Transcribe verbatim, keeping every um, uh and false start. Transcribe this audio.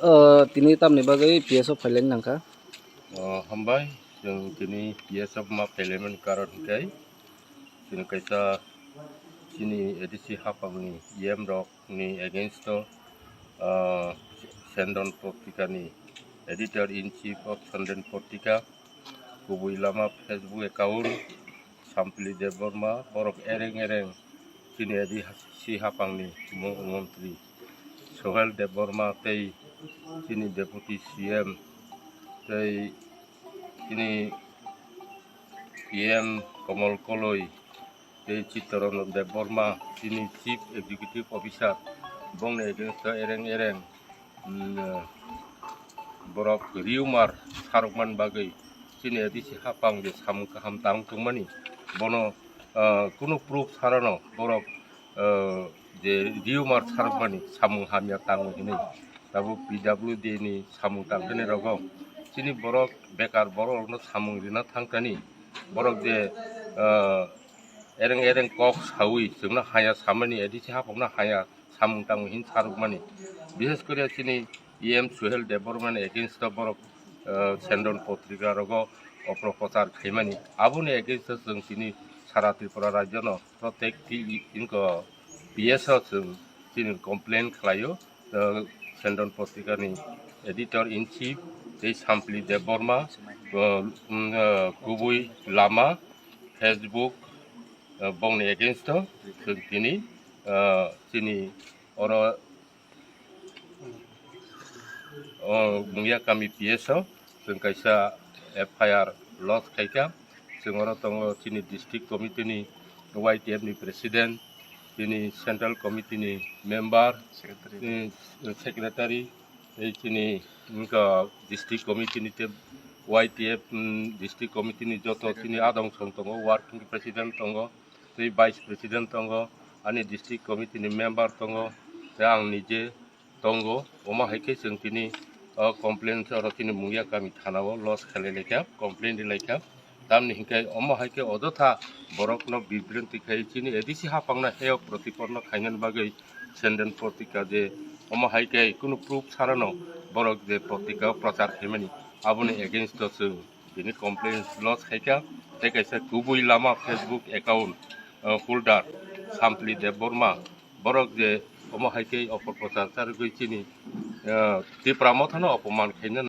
O, tini tamni bagwi P S O phailani nangkha? O, hambai, chwng tini P S O ma phailaimani karon hwnkhe, chini kaisa chini A D C haphangni E M rokni against o, o, Sendon Potrikani editor in chief of Sendon Potrika, kubui lama Facebook account, Sampli Debbarma, borok ereng ereng chini A D C haphangni mo-, montri Sohel Debbarma tei chini deputy C M tei chini P M Komol Koloi tei Chittaranjan Debbarma chini chief executive officer, bongni against o ereng ereng, mm, borok rumor sarokmani bagwi chini A D C haphang je samung kaham tang tongmani, bono, ah, kunu proof sarano borok, ah, je rumor sarokmani samung hamya tango hinwi tabuk P W D ni samung tangkani rogo chini borok bekar borok rokno samung rina thangkani borok je, ah, ereng ereng kok sawi chwngno haya samani A D C haphangno haya samung tangwi hin sarwkmani. Bishes kore chini E M Suhel Debbarmani against o borok, ah, Sendon Potrika rogo oproprochar khaimani. Aboni against o chwng chini sara Tripura rajyono protek ti inko P S o chwng chini complain khlaio. Ah, Sendon Potrikani editor in chief tei Sampli Debbarma, ah, mm, ah, kubui lama Facebook, ah, bongni against o chwng tini, ah, chini oro, o, Mungiakami P S o chwng kaisa F I R lodge khaikha. Chwng oro tongo chini district committee ni Y T F ni president, chini central committee ni member, Secretary. Chini secretary, tei chini wngkha district committee ni tei Y T F, mm, district committee ni joto chini adong song tongo, working president tongo, tei vice president tongo, ani district committee ni member tongo, tei ang nije tongo. Omo hai khe chwng tini o complaint oro chini Mungiakami thana o lodge khlai laikha, complaint ri laikha. Tamni hinkhe omo hai khe ojotha borokno bibrinti khai chini A D C haphangno heyo protiporno khainani bagwi Sendon Potrika je omo hai khe kunu proof sarano borok je potrika o prochar khaimani, aboni against o chwng tini complaint lodge khaikha. Tei kaisa kubui lama Facebook account, uh, holder Sampli Debbarma, borok je omo hai khe oproprochar charwgwi chini, uh, Tipra Mothano opoman khainani